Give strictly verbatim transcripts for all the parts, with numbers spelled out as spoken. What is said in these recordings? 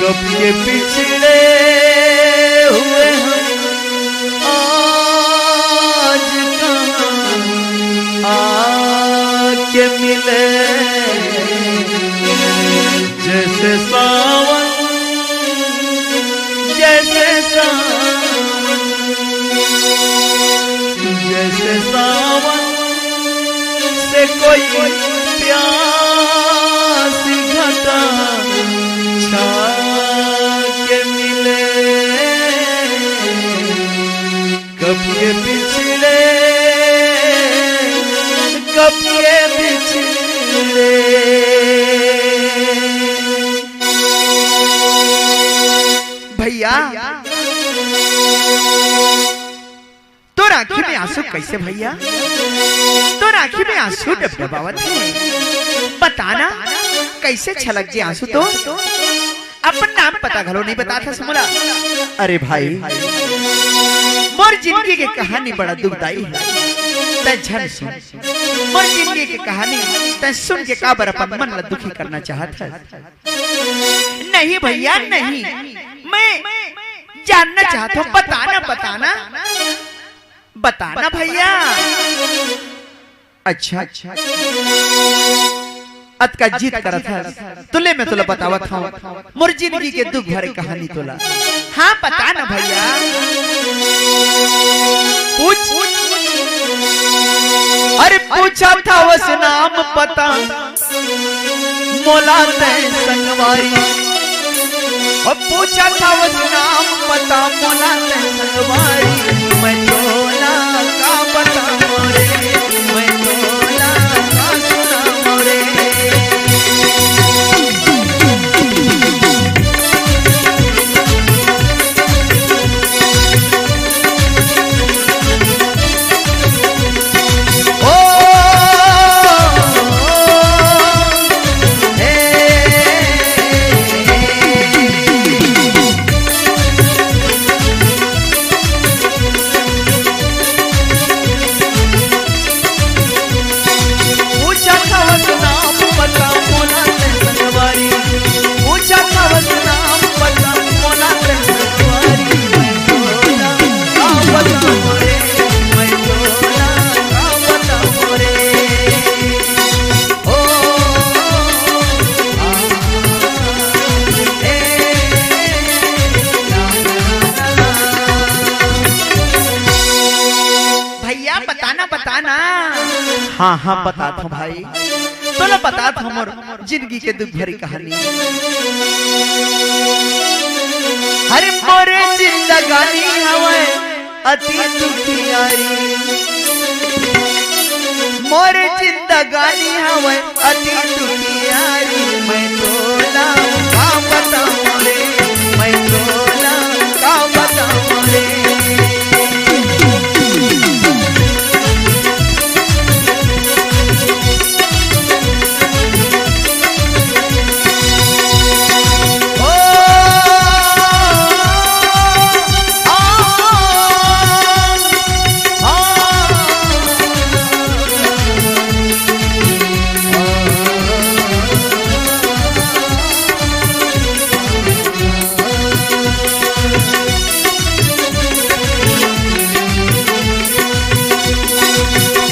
कब के पिछड़े हुए हम, आज कहाँ आके मिले। जैसे सावन, जैसे सावन, जैसे सावन से कोई प्यासी घटा छा के मिले। कब के पिछड़े, कब के पिछड़े। भैया, तोर आँखी में आंसू कैसे भैया? तोर आँखी में आंसू डबडबावत हे। बताना, कैसे छलक जे आंसू तो? अपन नाम पता घलो नहीं बतात हस मोला। अरे भाई, मोर जिंदगी के कहानी बड़ा दुखदाई हे। तैं झन सुन। मोर जिंदगी के कहानी तैं सुन के काबर अपन मन ला दुखी करना चाहत हस? नहीं भैया, नहीं। मैं जानना चाहत हूँ, बताना, बताना, बताना भैया। अच्छा, अतका जिद करत हस, तो ले मैं तोला बतावत हूँ मोर जिंदगी के दुख भरे कहानी तोला। हाँ, बता ना भैया। पूछ। अरे पूछा था उस नाम पता मोला तैं संगवारी। और पूछा था उस नाम पता मोला तैं संगवारी। मैं तोला का बतावं रे, मैं तोला का सुनावं रे। ओ, हे, पूछा था उस नाम पता मोला तैं संगवारी। पूछा था उस नाम पता मोला तैं संगवारी। मैं तोला का बतावं रे, मैं तोला का बतावं रे। ओ, आ, ए, ला, ला, ला, ला। भैया, बताना, बताना। हाँ, हाँ, बतात हूँ भाई, तोला बतात हूँ मोर जिंदगी के दुख भरी कहानी। अरे मोर जिंदगानी हवय अति दुखियारी, मोर जिंदगानी हवय अति दुखियारी। मैं तोला का बतावं रे, मैं तोला का बतावं रे।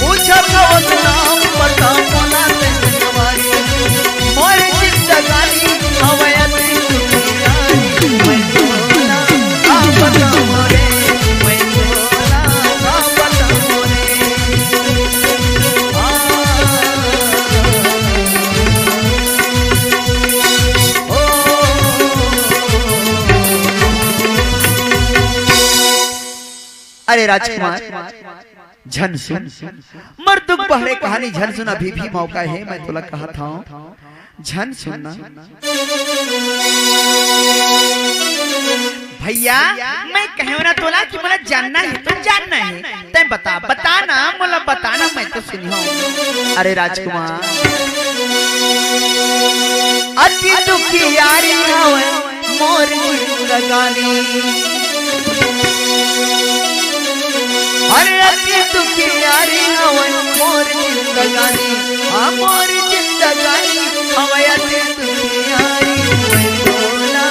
पूछत हवस नाम पता मोला तैं संगवारी। मोर जिंदगानी हवय अति दुखियारी। मैं तोला का बतावं रे, मैं तोला का बतावं रे। आ, ओ। अरे राजकुमार, झन सुन, मोर दुख भरे कहानी झन सुन, अभी भी मौका हे, मैं तोला कहत हंव, झन सुन ना। भैया, मैं कहेंव ना तोला कि मोला जानना हे तो जानना हे, तैं बता, बता ना, मोला बता ना, मैं तो सुनहूं। अरे राजकुमार, अति दुखियारी हवय मोर जिंदगानी। अरे अति दुखियारी हवय मोर जिंदगानी, हाँ मोर जिंदगानी हवय अति दुखियारी। मैं तोला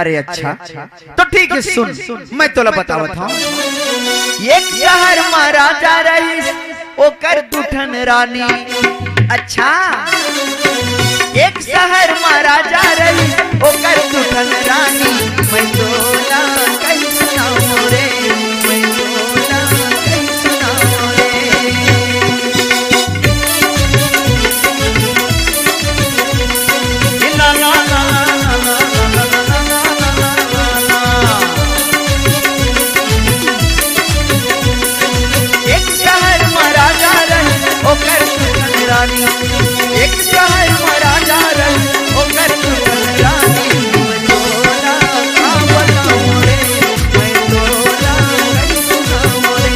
अरे अच्छा, तो ठीक है, सुन, मैं तोला बतावत हूँ। एक शहर में राजा रहिस, ओकर दू ठन रानी। अच्छा, एक शहर में राजा रहिस, ओकर दू ठन रानी। मैं तोला कइसे सुनाऊं रे, मैं तोला कइसे सुनाऊं रे। एक शहर में राजा रहे, ओकर दू ठन रानी। एक शहर में राजा रहे, ओकर दू ठन रानी। मैं तोला का बताऊं रे, मैं तोला कइसे सुनाऊं रे।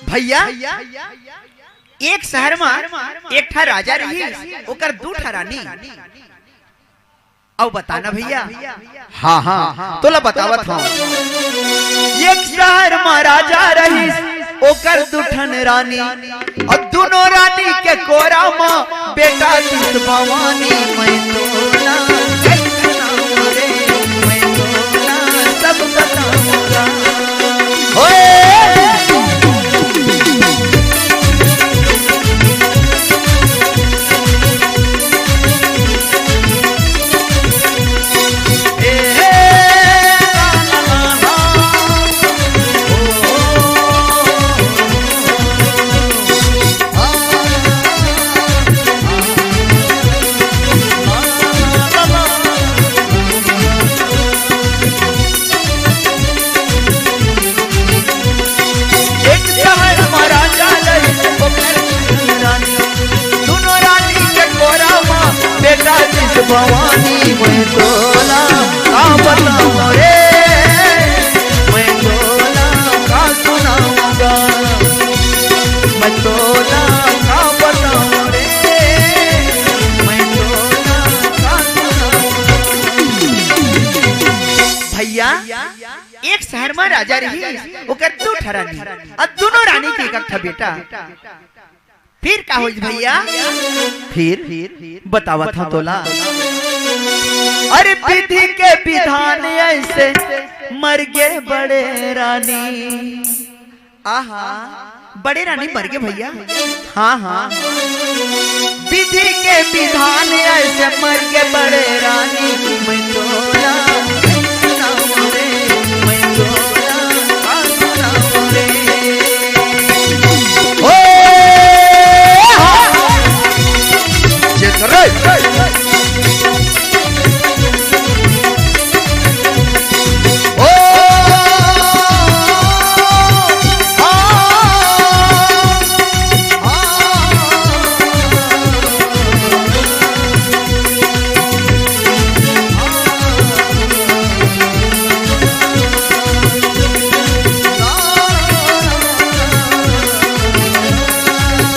भैया, एक शहर में एक ठा राजा रहिस, ओकर दू ठा रानी। अउ बता ना भैया। हाँ, हाँ, तोला बतावत हूँ। एक शहर में राजा रहिस, ओकर दू ठन रानी, अउ दूनों रानी के कोरा में बेटा दिस भवानी। मैं तोला कइसे सुनाऊं रे, मैं तोला सब बताऊंगा। ओए! एक शहर में राजा रहे, ओकर रानी, दूनों रानी के कोरा में बेटा दिस भवानी। मैं तोला का बताऊं रे, मैं तोला का सुनाऊंगा, मैं तोला का बताऊं रे, मैं तोला का सुनाऊंगा। भैया, एक शहर में राजा रहिस, ओकर दू ठा रानी, अउ दूनों रानी के एक एक ठा बेटा। फिर का होइस भैया? फिर बतावत हूँ तोला। अरे विधि के विधान अइसे मर गे बड़े रानी। आहा, बड़े रानी मर गे भैया। हाँ, हाँ। विधि के विधान अइसे मर गे बड़े